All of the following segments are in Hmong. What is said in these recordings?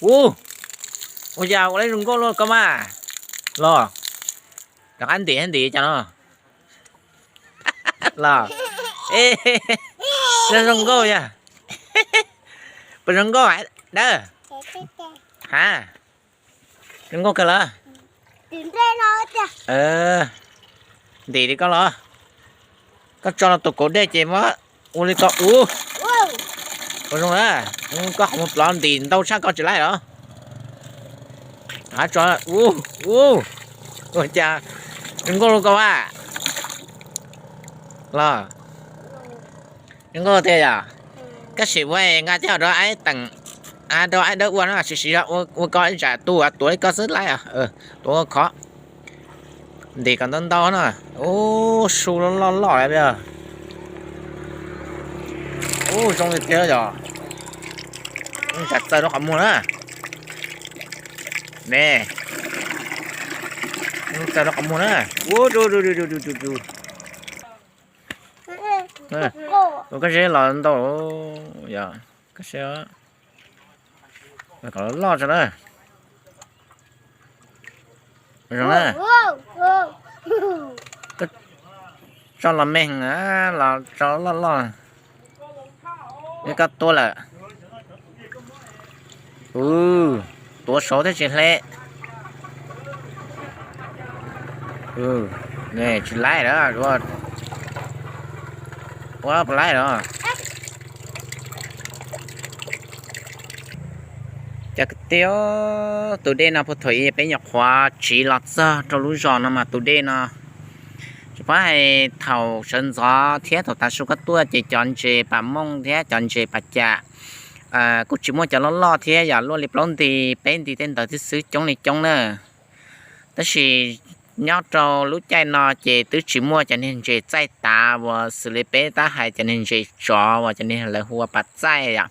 Ub, ua cas ua li zoo nkauj luaj koj mas. Los, rov qab ntim ntim cas no. Los, zoo nkauj yog. Puas zoo nkauj dawb? Ha, zoo nkauj kawg lawm. Ntim li koj los. Koj tso los tus kauv dej ces muab ua li ko ub. Ua zoo na, koj qhov muag plov ntim ntau tshaj koj tsis laib los. Tso, ub, ua cas zoo nkauj luaj koj a. Los, zoo nkauj tiag yom. Koj sim ua nqa coj rau aib teem, rau aib dawb ua no, sim sim ua koj ib tsam tu tuav li koj xwb laib os, tuav khov. Ntim kom ntau ntau na. Ub, su loj loj loj lawm. Ub, zoo li tiag yog. Tsam txaws rau qhov muag na. Ne, txaws rau qhov muag na. Ub, koj zeb los ntau yog, koj zeb kom loj tso na. Zoo na. Tso los me los tso loj loj. Koj tuaj lawm. Tuav saud thiab tsis hle. Tsis laib lawm, ua puas laib lawm. Cov kwv tij, tus dej no puag thaum ub peb nyuam qhuav tsiv los txog rau lub zos no mas tus dej no tsis paub hais thaum sawv ntxov thiab thaum tav su koj tuaj ces cov ntses pas mooj thiab cov ntses pas cam kuj tsis muaj cov loj loj thiab yom, luaj li plaub nti peb nti tej ntawd thiab xwb, coob li coob na. Tab sis nyob rau lub caij no ces twb tsis muaj cov niag ntses txaij tav uas xws li peb tab hais cov niag ntses tsov uas cov niag lawv hu ua pas txaij yom.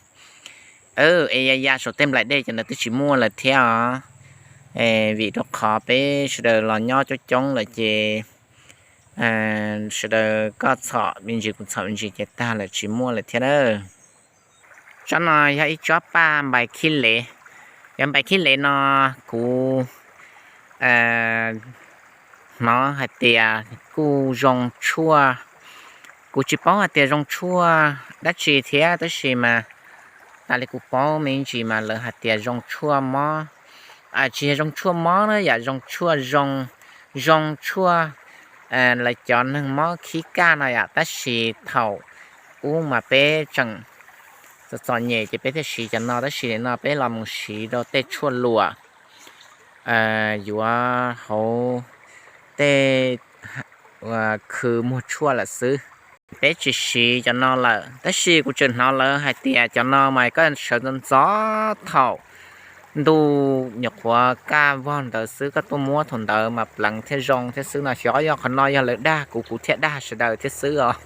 Es ya ya saum tej nplaim dej cov ntawd twb tsis muaj lawm thiab os. Vim rau qhov peb sawv daws los nyob coob coob lawm ces sawv daws koj txhom me ntsis kuv txhom me ntsis ces tag lawm tsis muaj lawm thiab na. Tsob no yog ib tsob paj npais khib lev. Cov npais khib lev no kuv hnov hais tias kuj zoo tshuaj. Kuv tsis paub hais tias zoo tshuaj dab tsi thiab tab sis mas tas li kuv paub me ntsis mas lawv hais tias zoo tshuaj mob. Tsis yog zoo tshuaj mob na yom, zoo tshuaj zoo, zoo tshuaj lawv cov neeg mob khib kaj no yom. Tab sis thaum ub mas peb tseem txom txom nyem ces peb thiaj siv cov no, tab sis nim no peb los mus siv rau tej tshuaj luam yuav hauv tej khw muag tshuaj lawm xwb. Peb tsis siv cov no lawm, tab sis kuv tseem hnov lawv hais tias cov no mas koj sawv ntxov ntxov thaum ntuj nyuam qhuav kaj vog ntawd xwb, koj tuaj muab thaum ntawd mas pleev thiaj zoo thiab xwb no. Xyov yog qhov no yog lawv dag kuv, kuv thiaj dag sawv daws thiab xwb os.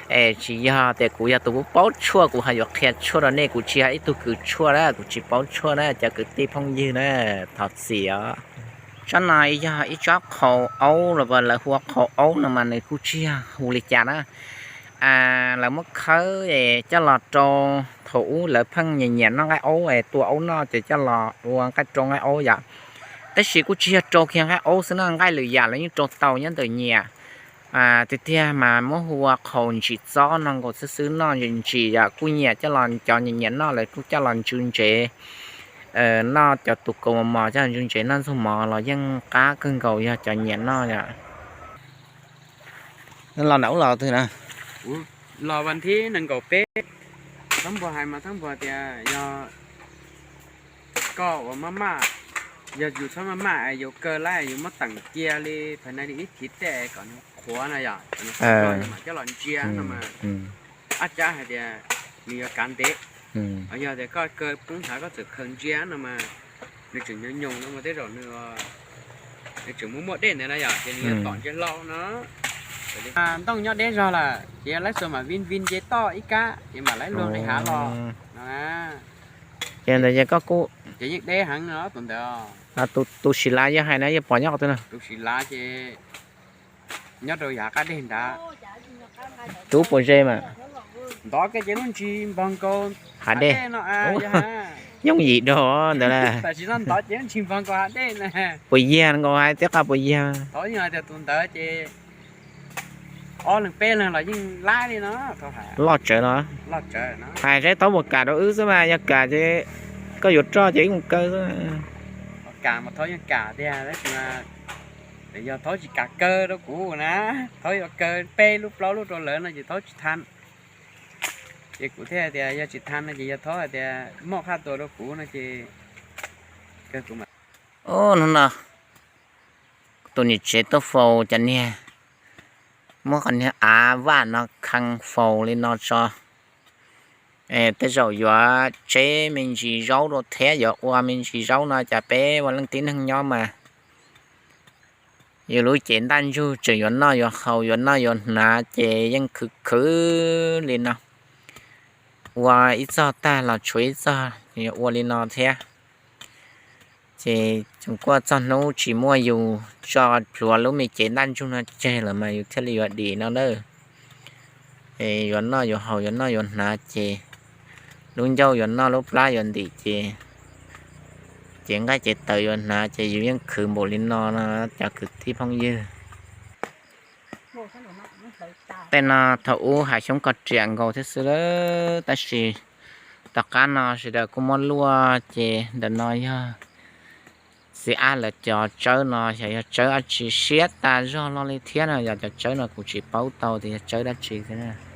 Es tsis yog tias kuv yog tus paub tshuaj kuv ho yuav qhia tshuaj rau nej, kuv tsis yog ib tug kws tshuaj na, kuv tsis paub tshuaj na cov kwv tij phooj ywg na, thov txim os. Tsob no yog ib tsob qhaus aub los lawv hu ua qhaus aub no mas nws kuj tsis yog hu li cas na. Lawv muab khawb es coj los rau, thaum ub lawv pheej nyiam nyiam noj nqaij aub es tua aub noj ces coj los ua nqaij rau nqaij aub yom. Tab sis kuj tsis yog rau kiag nqaij aub xwb no, nqaij lwm yam lawv yeej rau tau nyob ntawm nyias. Tiag tiag mas muab hu ua qhaus ntsim txob no nkaus xwb xwb, noj ntsim ntsim yom, kuj nyiam coj los, cov nyiam nyiam noj lawv kuj coj los ntsw ntsev noj, cov tus kaus mos mos coj los ntsw ntsev noj ntxuag mov los yeej qab kawg nkaus yog cov nyiam noj yom. Los nram ub los twg na? Los vas thib nees nkaum peb, Thab Npuag hais mas Thab Npuag tias yog koj uas maj maj, yog yus txhob maj maj es yus kaw lawm yus muab teem cia li phav na li ib thiv tej kom nws qhuav na yom, kom nws qhuav mam coj los ntsia no mas, ab cab hais tias nws yuav kav ntev. Yog tias koj kaw poob nthav koj txawm khaws ntsia no mas nws tseem nyoos nyoos no mas tej zaum nws, nws tseem muaj muaj dej ntawd na yom, ces nws yuav tom ntsia hlau no. Ntooj nyob deb zog lawm ces yog laib xuas mam vin vin nce toj ib kab ces mam laib luag nqis hav los no. Ces ntawd ces koj kuj, ces yeej deb heev no tus ntawd. Tus sim lav yog hais na, yog pom nyob qhov twg na? Tus sim lav ces nyob rau yav qab deg nrad. Tus puas ze mas? Ntov kiag ces lub ntsis npog nkaus hav dej no yog hais. Yooj yim rau ntawd las. Tam sim no ntov ces ntshis npog nkaus hav dej na. Puas yag nkaus hais tias qab puas yag? Thov yog tias tus ntawd ces ob leeg peb leeg los yeej lab li no. Loj tsawv los? Hais saib thaub puas kam rau wb xwb mas, yog kam ces koj yuav roj ces wb mus kaw xwb. Kam mas thaub yeej kam tiag, tab sis mas yog thaub tsis kam kaw rau kuv na, thaub yuav kaw peb lub plaub lub rau lawv no ces thaub tsis tham. Ces kuv thiaj tias yog tsis tham no ces yog thaub hais tias muaj qhaj tua rau kuv no ces kaw kuv mas. Ub, hnub no tus niam tsev tuaj faus cov niag, muab qhov niag av vaj no khee faus li no tso. Tej zaum yuav tseb me ntsis zaub rau thiab yuav ua me ntsis zaub no, cas peb ua leej tib neeg nyob mas yus lub cev ntaj ntsug tseem yuav noj yuav haus yuav noj yuav hnav ces yeej khwv khwv li no. Ua ib txog tag los tshuav ib txog, yuav ua li no thiab. Ces tseem kuaj txog hnub tsis muaj yus tso plhuav lub me cev ntaj ntsug no tseg lawm mas yus thiaj li yuav dim no na. Es yuav noj yuav haus yuav noj yuav hnav ces lub ncauj yuav noj lub plab yuav ntim ces, ces nqaij ces taws yuav hnav ces yus yeej khwv npaum li no no cov kwv tij phooj ywg. Tej no thaum ub hav xyoob koj riam nkaus thiab xwb lawm, tab sis tom qab no sawv daws kuj muab luaj ces ntawm no yog txiv ab lawv cov tsawb no, xyov yog tsawb dab tsi siab tas zog los li thiab no, yog cov tsawb no kuv tsis paub tau tias yog tsawb dab tsi xwb.